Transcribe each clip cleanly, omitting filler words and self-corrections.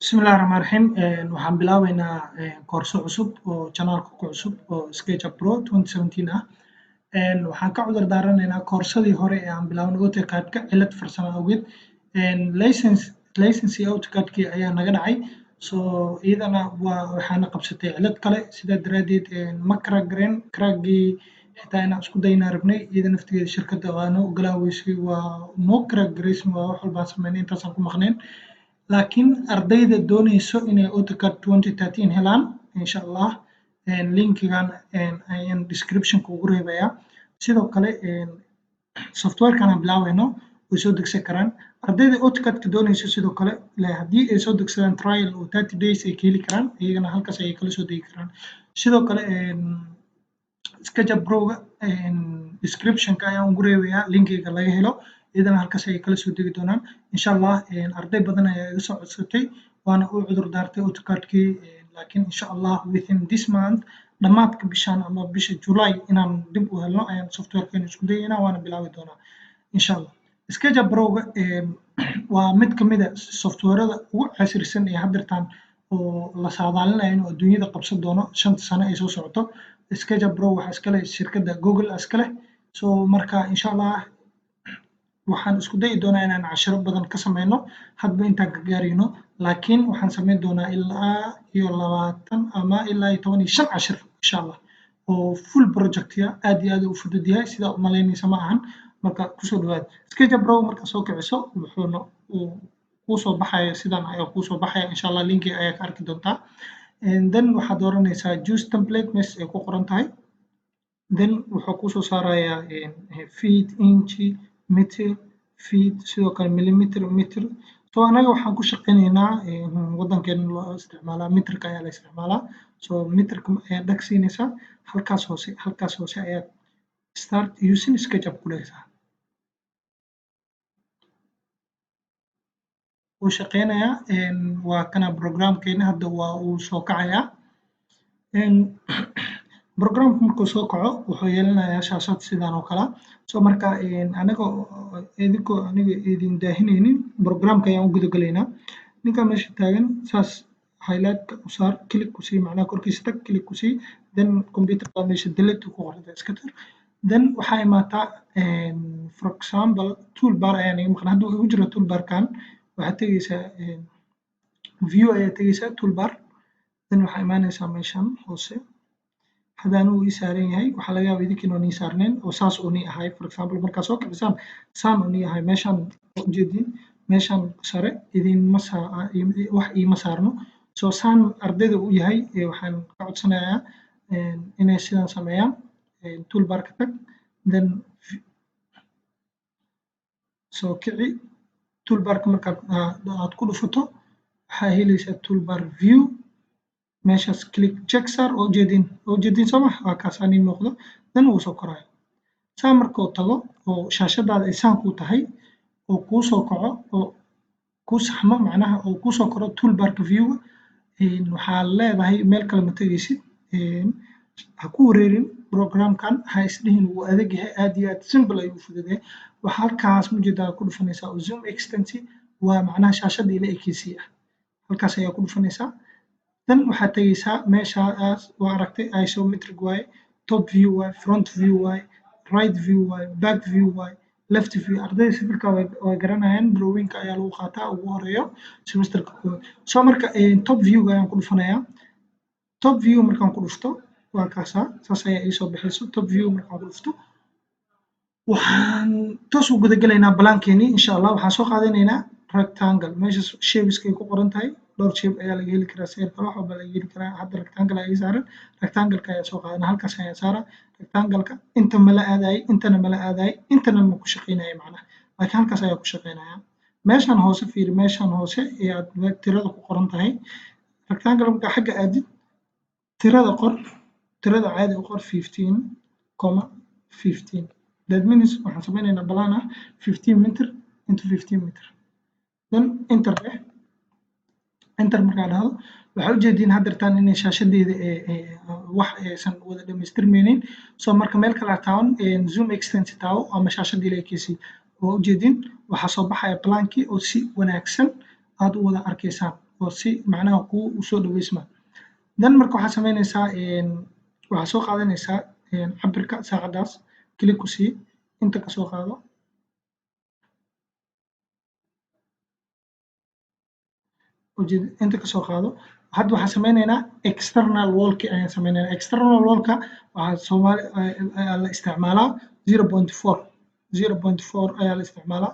Bismillahi Raxmaani Raxiim. Waxaan bilaabeynaa koorso cusub oo channelka ku cusub oo SketchUp Pro 2017 ah. Waxaan ka cudur daaranaynaa koorsadii hore ee aan bilaabnay AutoCAD-ka cilad farsamo awgeed. License AutoCAD-kii ayaa naga dhacay, so iyadana waa waxaana qabsatay cilad kale. Sidaa daraaddeed ma crack gareyn crack-gii, xitaa inaan isku daynaa rabnay. Iyada naftigeeda shirkadda waa noo ogolaan weysay, waa noo crack gareysmi, waa wax walbaan sameynay intaasaan ku maqnayn. Laakiin ardayda dooneyso inay AutoCAD 2013 helaan, insha Allah linkigan ayaan description-ka ugu reebayaa. Sidoo kale software-kan aan bilaabeyno way soo degsan karaan ardayda AutoCAD-ka dooneyso. Sidoo kale haddii ay soo degsadaan, trial oo 30 days ay ka heli karaan, iyagana halkaas ayay kala soo degi karaan. Sidoo kale SketchUp Pro-ga description-ka ayaan ugu reebayaa linkiga laga helo, iyadana halkaas ayay kala soo degi doonaan, insha Allah. Arday badan ayaa iga soo codsatay, waana u cudur daartay AutoCAD-kii, laakiin insha Allah within this month, dhammaadka bishan ama bisha July, inaan dib u helno ayaan software-keena isku dayeynaa, waana bilaabi doonaa, insha Allah. SketchUp Pro-ga waa mid ka mid ah software-ada ugu casrisan ee haddeertan oo la saadaalinayo inuu adduunyada qabsan doono 5ta sano ee soo socoto. SketchUp Pro waxaa iska leh shirkadda Google iska leh. So marka insha Allah waxaan isku dayi doonaa inaan cashiro badan ka sameyno hadba intaan ka gaarayno, laakiin waxaan sameyn doonaa ilaa iyo 20 ama ilaa iyo 15 cashir, insha Allah, oo full project ya. Aad iyo aad u fudud yahay, sidaa u malaynaysa ma ahan. Marka kusoo dhawaad SketchUp Pro. Marka soo kiciso, wuxuuna uu kuusoo baxaya sidan ayaa kuusoo baxaya, insha Allah. Linkiga ayaa ka arki doontaa. Then waxaad dooranaysaa choose template meesha ay ku qoran tahay. Then wuxuu kuusoo saarayaa feet, inch, meter, feet, sidoo kale millimeter, meter. So anaga waxaan ku shaqeyneynaa, wadankeena loo isticmaalaa, mitirka ayaa la isticmaalaa. So mitirka ayaa dhag siinaysaa halkaas hoose. Halkaas hoose ayaad start using SketchUp ku lehaysaa. Wuu shaqeynayaa. Waa kana programkeena, hadda waa uu soo kacayaa. Programku markuu soo kaco, wuxuu yeelanayaa shaashad sidan oo kale. So marka anaga idinkoo aniga idin daahinaynin, programka ayaan u guda galaynaa. Ninka meesha taagan saas highlight-ka u saar, click ku sii, macnaha korkiisa tag, click ku sii. Then computerka meesha delete ku qoranta iska tir. Then waxaa imaataa, for example, toolbar ayaan iga maqan. Hadduu igu jiro toolbarkan, waxaad tegeysaa view ayaa tegeysaa, toolbar. Then waxaa imaanaysaa meeshan hoose. Hadda anigu ii saaran yahay, waxaa laga yaabaa idinkiina oo nii saarnayn oo saas uu nii ahay. For example, markaad soo kicisaan saan uu nii ahay. Meeshan ujeedin, meeshan sare idinma wax iima saarno. So saan ardayda u yahay, waxaan ka codsanayaa inay sidan sameeyaan. Toolbarka tag, then soo kici toolbarka. Markaad aad ku dhufato, waxaa helaysaa toolbar view. Meeshaas click check saar. Oo ujeedin, oo ujeedin soo ma? Waa kaas anii muuqdo. Then wuu soo koraayo. Saa markuu tago oo shaashadaada ay saan kuu tahay oo kuu soo kaco oo kuu saxmo, macnaha oo kuu soo koro toolbarka viewga, waxaa leedahay meel kale ma tegeysid. Ha ku wareerin programkan, ha isdhihin wuu adag yahay. Aad iyo aad simple ayuu u fududahay. Waxaa halkaas mujeedaa ku dhufanaysaa oo zoom extent, waa macnaha shaashada ila ekeysi ah, halkaas ayaa ku dhufanaysaa. Then waxaad tegeysaa meeshaas, waa aragtay, isometric waaye, top view waaye, front view waaye, right view waaye, back view waaye, left view. Ardayda civilka way garanayaan, drawingka ayaa lagu qaataa ugu horeeyo semesterka koowaad. So marka top viewga ayaan ku dhufanayaa. Top view markaan ku dhufto, waa kaasaa, saas ayaa iisoo baxayso. Top view markaan ku dhufto, waxaan toos u guda gelaynaa plan-keeni, insha Allah. Waxaan soo qaadanaynaa rectangle. Meesha shapeska ay ku qoran tahay, dhowr shape ayaa laga heli karaa, circle, wax walba laga heli karaa. Hadda rectangle ayaa ii saaran, rectangle-ka ayaa soo qaadana, halkaas ayaa saara rectangle-ka. Inta mala aadayay, intana mala aadayay, intana ma ku shaqeynaya macnaha, laakiin halkaas ayaa ku shaqeynaya. Meeshan hoose fiiri, meeshan hoose ee aad tirada ku qoran tahay. Rectangle markaa xagga aadid, tirada qor, tirada caadi u qor, 15,15. That means waxaan sameynaynaa plan ah 15 meter into 15 meter. Then enter dheh. Enter markaa dhahdo, waxaa ujeediin haddeertaan inay shaashadeeda wax aysan wada dhamaystirmaynin. So marka meel kale taaban, zoom extent taawo ama shaashadii la ekeysay. Waa ujeediin, waxaa soo baxaya plankii oo si wanaagsan aad u wada arkaysaan. oo si macnaha kuu soo dhaweysma. Then marka waxaa sameynaysaa, waxaa soo qaadanaysaa cabirka saacaddaas, click ku sii, inta ka soo qaado. Inta ka soo qaado. Hadda waxaan sameynaynaa external wallki ayaan sameynaynaa. External wallka waxaa Soomaali la isticmaalaa 0.4, 0.4 ayaa la isticmaalaa.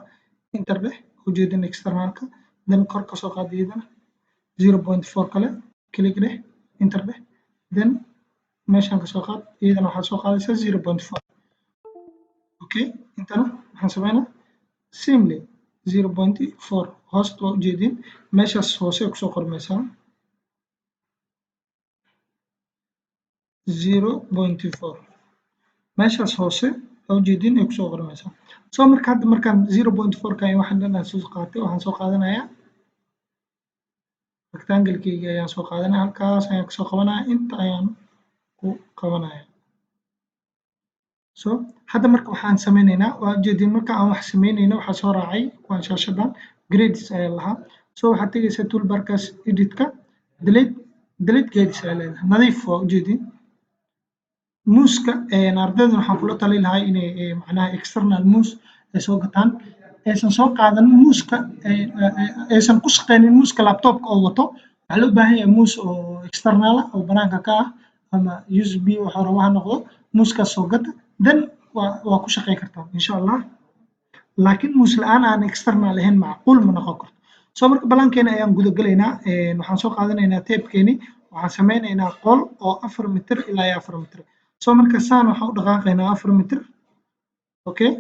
Enter dheh, ujeedin externalka. Then kor ka soo qaad iyadana 0.4 kale, click dheh, enter dheh. Then meeshaan ka soo qaad, iyadana waxaa soo qaadaysaa 0.4. Okay, intana waxaan sameynaa samely 0.4. Hoosta waa ujeedin, meeshaas hoose kusoo qormaysaa 0.4, meeshaas hoose waa ujeedin ay kusoo qormaysaa. So marka hadda markaan 0.4 ka waxaan dhan aan soo qaatay, waxaan soo qaadanayaa rectangle-keyga ayaan soo qaadanaya, halkaas ayaan kasoo qabanaya, inta ayaan ku qabanaya. So hadda marka waxaan sameynaynaa, waa ujeedin, marka aan wax sameynayno waxaa soo raacay kuwaan shaashadan grades ayaa lahaa. So waxaad tegaysaa toolbarkaas editka, delete, delete guides ayaa leedahay, nadiif waa ujeedin. Mouseka ardaydan waxaan kula tali lahaa inay macnaha external mouse ay soo gataan, aysan soo qaadan mouseka, aysan ku shaqeynin mouseka laptopka oo wato. Waxaa loo baahan yahay mouse oo external ah oo banaanka ka ah ama USB, waxa rabo ha noqdo, mousekaas soo gata, then waa ku shaqey kartaa insha Allah. Laakiin mouse la'aan aan external ahayn macquul ma noqon karto. So marka balankeena ayaan guda galaynaa. Waxaan soo qaadanaynaa tapekeeni, waxaan sameynaynaa qol oo 4 mitir ilaa iyo 4 mitir. So marka saan waxaan u dhaqaaqaynaa 4 mitir. Okay,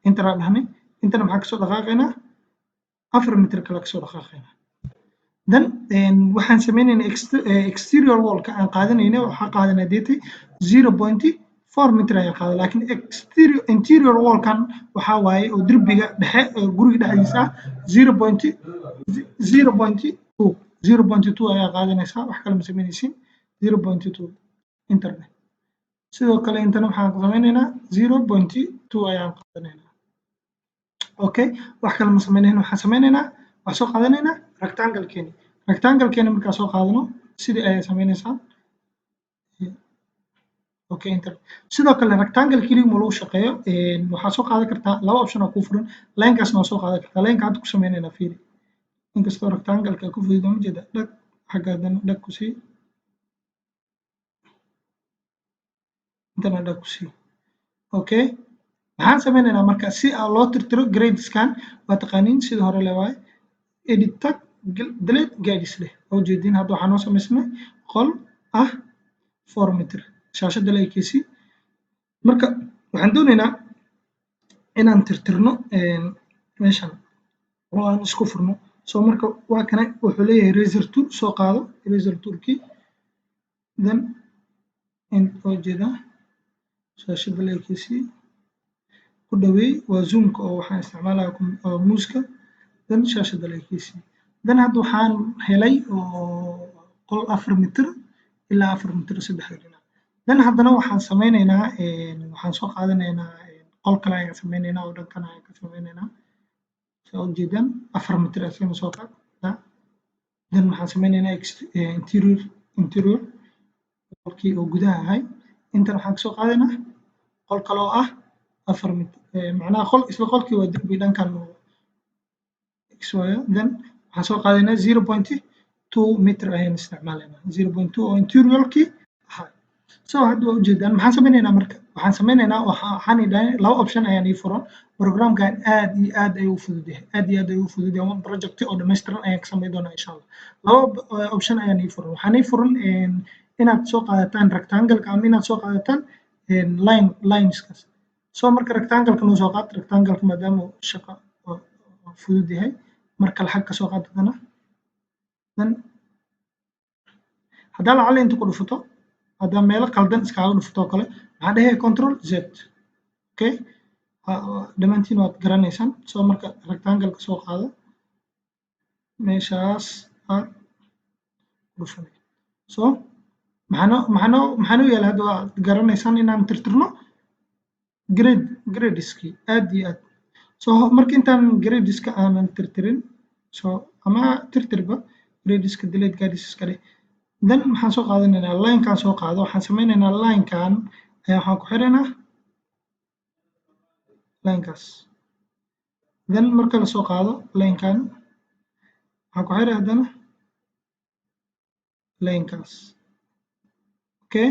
intanaan dhahnay, intana maxaan kasoo dhaqaaqaynaa? 4 mitir kale kasoo dhaqaaqaynaa. Then waxaan sameynaynaa exterior wallka aan qaadanayna, waxaa qaadanaa deetay 0.4 mitir ayaan qaaday, laakiin exterior interior wallkan waxaa waaye oo derbiga dhexe ee guriga dhexdiisa ah 0.0.2, 0.2 ayaa qaadanaysaa, wax kale ma sameynaysin. 0.2, enter. Sidoo kale intana waxaan sameynaynaa 0.2 ayaan qaadanaynaa. Okay, wax kale ma sameynayna. Waxaan sameynaynaa, waxaan soo qaadanaynaa rectangle-keeni. Rectangle-keeni markaan soo qaadano, sidii ayaa sameynaysaa. Okay, enter. Sidoo kale rectangle keliya ma lagu shaqeeyo. Waxaa soo qaadan kartaa laba option oo kuu furan, linekaasna waa soo qaadan kartaa. Lineka hadda ku sameynaynaa, fiiri, inkastoo rectangle-ka ku fududa, ma jeeda? Dhag xagga, haddana dhag ku sii, intana dhag ku sii. Okay, maxaan sameynaynaa marka si aa loo tirtiro gradeskan? Waa taqaaniin, sida hore le waaye, edit tag, delete guides leh. Waa ujeedin, hadda waxaa noo samaysnay qol ah 4 mitir shaashadda la ekeysi. Marka waxaan doonaynaa inaan tirtirno meeshan oo aan isku furno. So marka waa kana, wuxuu leeyahay eraser tool, soo qaado eraser toolkii. Then waa jeedaa, shaashadda la ekeysi, ku dhaweey, waa zoomka oo waxaan isticmaalaya mouseka. Then shaashadda la ekeysi. Then hadda waxaan helay oo qol 4 mitir ilaa 4 mitir saddexda dhinac. Then haddana waxaan sameynaynaa, waxaan soo qaadanaynaa qol kale ayaan sameynaynaa oo dhankan ayaan ka sameynaynaa. Saa ujeedaan, 4 mitir asagana soo qaad. Then waxaan sameynaynaa interior qolkii oo gudaha ahay. Intan waxaan kasoo qaadaynaa qol kale oo ah 4 mitir, macnaha qol isla qolkii waa derbi dhankan oo x waayo. Then waxaan soo qaadaynaa 0.2 meter ayaan isticmaalaynaa, 0.2 oo interiorkii ahaa. So hadda waa ujeedaan. Maxaan sameynaynaa marka? Waxaan sameynaynaa, waxaan idhahay laba option ayaan ii furan. Programkan aad iyo aad ayuu u fudud yahay, aad iyo aad ayuu u fudud yahay. One project oo dhammaystiran ayaan ka samayn doonaa insha Allah. Laba option ayaan ii furan. Waxaan ii furan inaad soo qaadataan rectangle-ka ama inaad soo qaadataan line, lineskaas. So marka rectangle-ka noo soo qaad, rectangle-ka maadaama shaqa fudud yahay. Marka lacag ka soo qaad haddana. Then haddaa lacala inta ku dhufato, haddaa meelo qaldan iskaaga dhufato oo kale, maxaa dhehe? Control Z. Okay, dhammaantiin waad garanaysaan. So marka rectangle-ka soo qaado, meeshaas aad ku dhufanay. So maxaanoo yaala? Hadda waad garanaysaan inaan tirtirno gradiskii, aad iyo aad. So marka intaan gradiska aanan tirtirin, so ama tirtirba Gridiska delete guides iska dheh. Then maxaan soo qaadanaynaa? Linekan soo qaado. Waxaan sameynaynaa linekan ayaa waxaan ku xiraynaa linekaas. Then marka la soo qaado linekan, waxaan ku xiray haddana linekaas. Okay,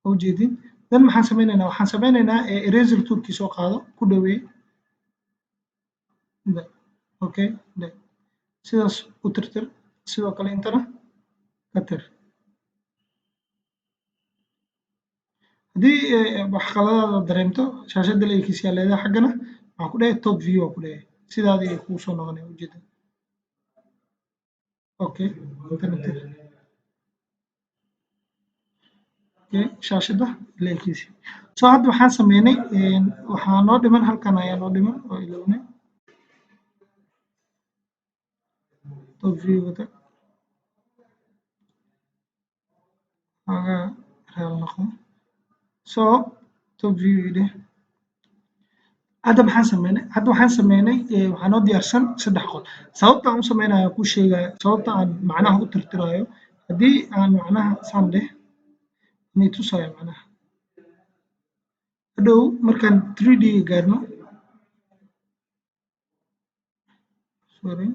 ujeedin. Then maxaan sameynaynaa? Waxaan sameynaynaa eraser toolkii soo qaado, ku dhaweey. Okay, sidaas u tirtir. Sidoo kale intana ka tir. Haddii wax qaladaada dareemto, shaashadda la ekisiyaa leedahay. Xaggana waxaan ku dhahay top view waa ku dhahay, sidaadii ay kugu soo noqonaya, ujeeda. Okay, intana tir. Okay, shaashadda la ekisi. So hadda waxaan sameynay, waxaa noo dhiman halkan ayaa noo dhiman oo ilownay. Top view wada aga raal noqo. So top view ideh. Hadda maxaan sameynay? Hadda waxaan sameynay, waxaa noo diyaarsan saddex qol. Sababta aan u sameynayo kuu sheegayo, sababta aan macnaha u tirtirayo, haddii aan macnaha saan dheh inay tusayo macnaha hadhow markaan 3D gaarno. Sorry,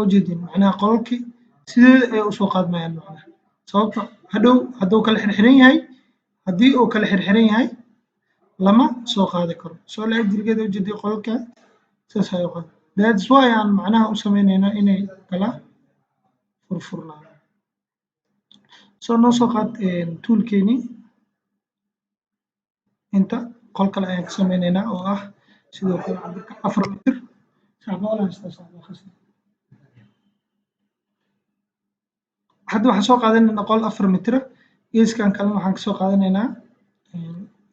ujeedin macnaha qolalkii sideeda ay usoo qaadmayaan macnaha. Sababta hadhow hadduu kala xirxiran yahay, haddii uu kala xirxiran yahay lama soo qaadi karo. Soo la ajrigeeda ujeediyo qolalka saas ay u qaad. That's why aan macnaha u sameynaynaa inay kala furfurnaan. So noo soo qaad toolkeeni. Inta qol kale ayaan ka sameynaynaa oo ah sidoo kale cabirka 4 mitir. Hadda waxaan soo qaadanaynaa qol 4 mitir. Geeskan kalena waxaan kasoo qaadanaynaa,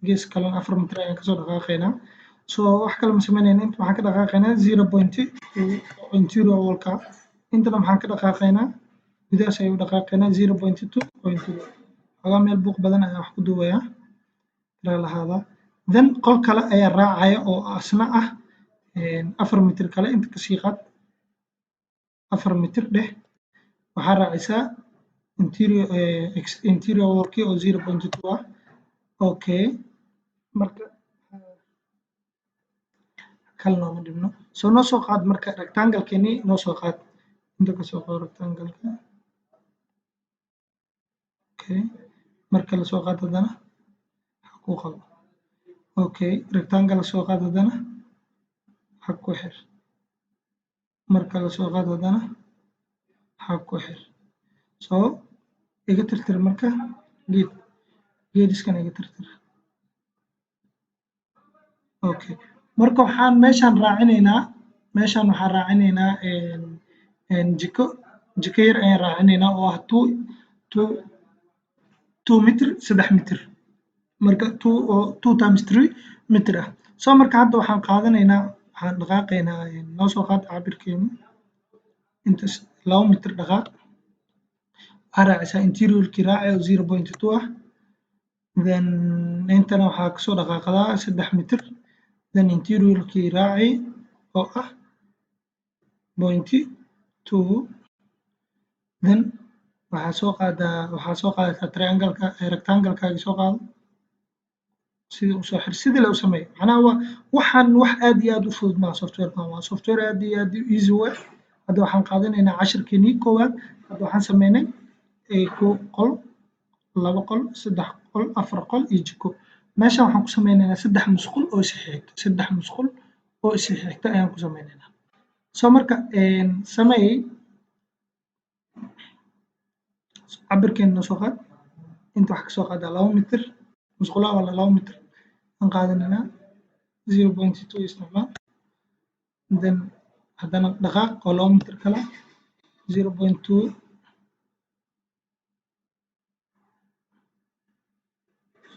gees kalena 4 mitir ayaan kasoo dhaqaaqaynaa. So wax kale ma sameynayna. Inta waxaan ka dhaqaaqaynaa 0.2 interior wallka. Intana maxaan ka dhaqaaqaynaa? Gudahaas ayuu dhaqaaqaynaa 0.2 interior. Xogaa meel buuq badan ayaan wax ku duubayaa, lahaada. Then qol kale ayaa raacaya oo asna ah 4 mitir kale. Inta kasii qaad 4 mitir dheh. Waxaa raacisaa interior wallkii oo 0.2 ah. Okay, marka kale nooma dhibno. So noo soo qaad marka rectangle-keeni noo soo qaad. Inta kasoo qaad rectangle-ka. Okay, marka la soo qaad haddana ha ku qabo. Okay, rectangle soo qaad haddana ha ku xir. Marka la soo qaad haddana ha ku xir. So iga tirtir marka geed geediskan iga tirtir. Okay, marka waxaan meeshaan raacinaynaa, meeshaan waxaan raacinaynaa jiko. Jiko yar ayaan raacinaynaa oo ah 2 mitir 3 mitir. Marka 2 oo 2 times 3 mitir ah. So marka hadda waxaan qaadanaynaa, waxaan dhaqaaqaynaa. Noo soo qaad cabirkeenu inta 2 mitir dhaqaaq. Waxaa raacisaa interiorkii raaci oo 0.2 ah. Then intana waxaa kasoo dhaqaaqdaa 3 mitir. Then interiorkii raaci oo ah 0.2. Then waxaa soo qaadaa, waxaa soo qaadataa triangle-ka, rectangle-kaagi soo qaado, sidii usoo xir, sidii la u sameeyo. Macnaha waa waxaan wax aad iyo aad u fudud maaha. Softwarekan waa software aad iyo aad u easy u ah. Hadda waxaan qaadanaynaa cashirkeenii koowaad. Hadda waxaan sameynay 1 qol, 2 qol, 3 qol, 4 qol iyo jiko. Meeshan waxaan ku sameynaynaa 3 musqul oo is xigta. 3 musqul oo is xigta ayaan ku sameynaynaa. So marka sameey cabirkeena soo qaad. Inta wax kasoo qaadaa 2 mitir. Musqulaha waa 2 mitir aan qaadanaynaa. 0.2 isticmaal. Then haddana dhaqaaq oo 2 mitir kale 0.2.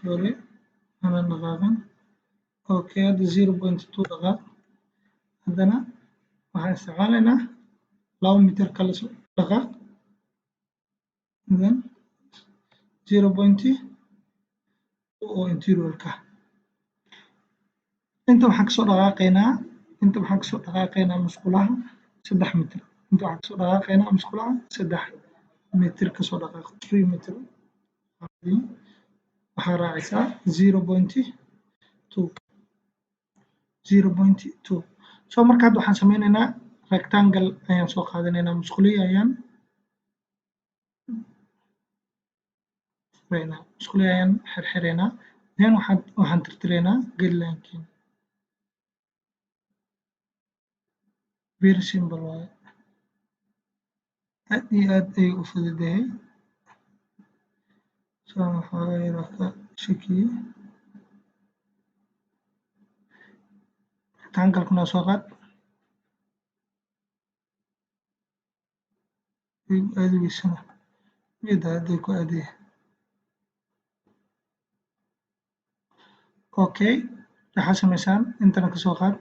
Sorry, aanan dhaqaaqin. Okay, hadda 0.2 dhaqaaq. Haddana waxaan isticmaalaynaa 2 mitir kale dhaqaaq. Then 0.2 oo interiorka. Inta waxaan kasoo dhaqaaqaynaa, inta waxaan kasoo dhaqaaqaynaa musqulaha 3 mitir. Inta waxaan kasoo dhaqaaqaynaa musqulaha 3 mitir, kasoo dhaqaaq 3 mitir. Waxaa raacaysaa 0.2, 0.2. So marka hadda waxaan sameynaynaa rectangle ayaan soo qaadanaynaa, musqulihii ayaan furaynaa, musqulihii ayaan xirxiraynaa. Then waxaan tirtiraynaa guideline. Very simple waaye, aad iyo aad ayuu u fududahay. So waxoogaa yar ka shakiyey. Rectangle-kuna soo qaad, aadi weysana mida hadday ku aadaya. Okay, waxaa samaysaan intana kasoo qaad.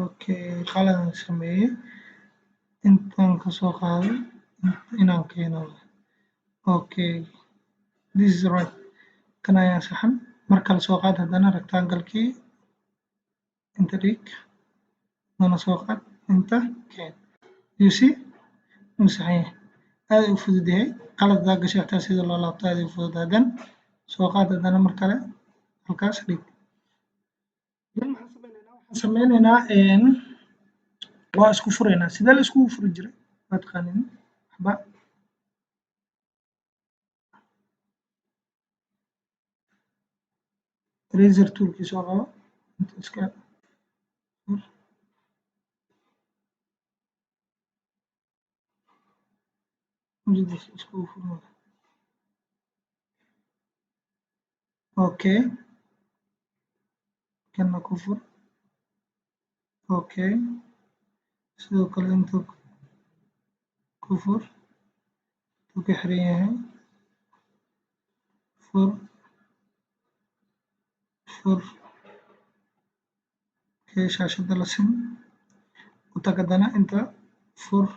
Okay, qaladaan sameeyey, intaan kasoo qaaday inaan keeno. Okay, this is right, kan ayaa saxan. Mar kale soo qaad haddana rectangle-kii, inta dhig, haddana soo qaad, inta keen. You see, wuu saxan yahay, aad u fudud yahay. Qalad hadaa gashay xitaa sida loo laabto aad u fudud. Hadan soo qaad haddana mar kale, halkaas dhig. Waxaan sameyneynaa waa isku furaynaa. Sidee la iskugu furi jiray waa taqaanin waxba. Eraser toolkii soo qabo, inta iska fur. Iskugu furmaya. Okay, kana ku fur. Okay, sidoo kale inta ku fur, intuu ka xiran yahay fur, fur. Okay, shaashada la sim u tag, haddana inta fur.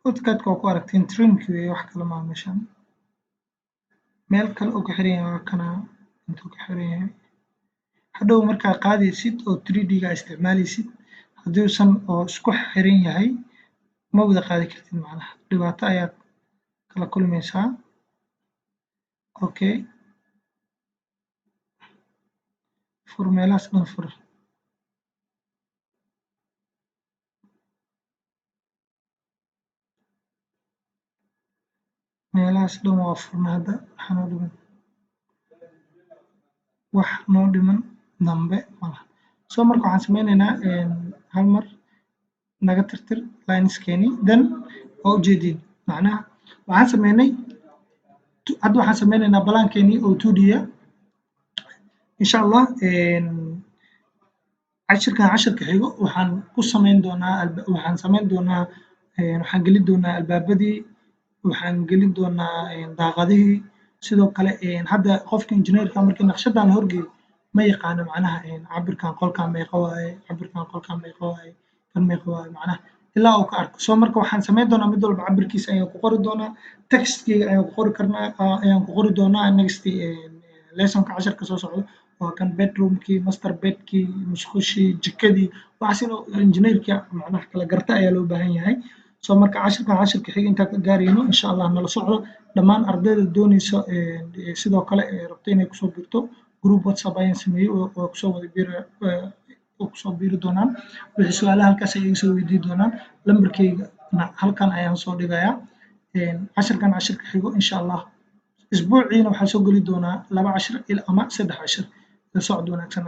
AutoCAD-ka waa ku aragteen, trimki weeye, wax kale maaha. Meeshan meel kale uu ka xiran yahay waa kana, intuu ka xiran yahay. Hadhow markaa qaadaysid oo 3D-ga isticmaalaysid, hadduusan oo isku xiran yahay ma wada qaadi kartid, macnaha dhibaato ayaad kala kulmaysaa. Okay, fur meelahaas dhan, fur. Meelahaas dhan waa furna. Hadda waxaa noo dhiman, wax noo dhiman dambe malaha. So marka waxaan sameyneynaa hal mar naga tirtir lineskeeni. Then waa ujeediin, macnaha waxaan sameynay. Hadda waxaan sameyneynaa balaankeenii oo 2D ah. Insha Allah cashirkan cashirka xigo waxaan ku sameyn doonaa, waxaan sameyn doonaa, waxaan gelin doonaa albaabadii, waxaan gelin doonaa daaqadihii. Sidoo kale hadda qofka injineerka markii naqshadan la horgeeyo ma yaqaano macnaha cabirkan qolkan meeqa waaye, cabirkan qolkan meeqa waaye, kan meeqa waaye, macnaha ilaa uu ka arko. So marka waxaan sameyn doonaa mid walba cabirkiisa ayaan ku qori doonaa, textkiga ayaan ku qori karnaa, ayaan ku qori doonaa next lessonka, casharka soo socdo. Waa kan bedroomkii, master bedkii, musqushii, jikadii, waxaas inuu injineerka macnaha kala garta ayaa loo baahan yahay. So marka cashirkan cashirka xiga intaan ka gaarayno, insha Allah nala socdo. Dhammaan ardayda doonaysa sidoo kale rabta inay kusoo biirto group WhatsApp ayaan sameeyey oo kusoo wada biiri oo kusoo biiri doonaan. Wixii su-aalaha halkaas ay iga soo weydii doonaan, lambarkeygana halkan ayaan soo dhigayaa. Cashirkan cashirka xigo insha Allah isbuuciina waxaa soo geli doonaa laba cashir ama saddex cashir. La socod wanaagsan.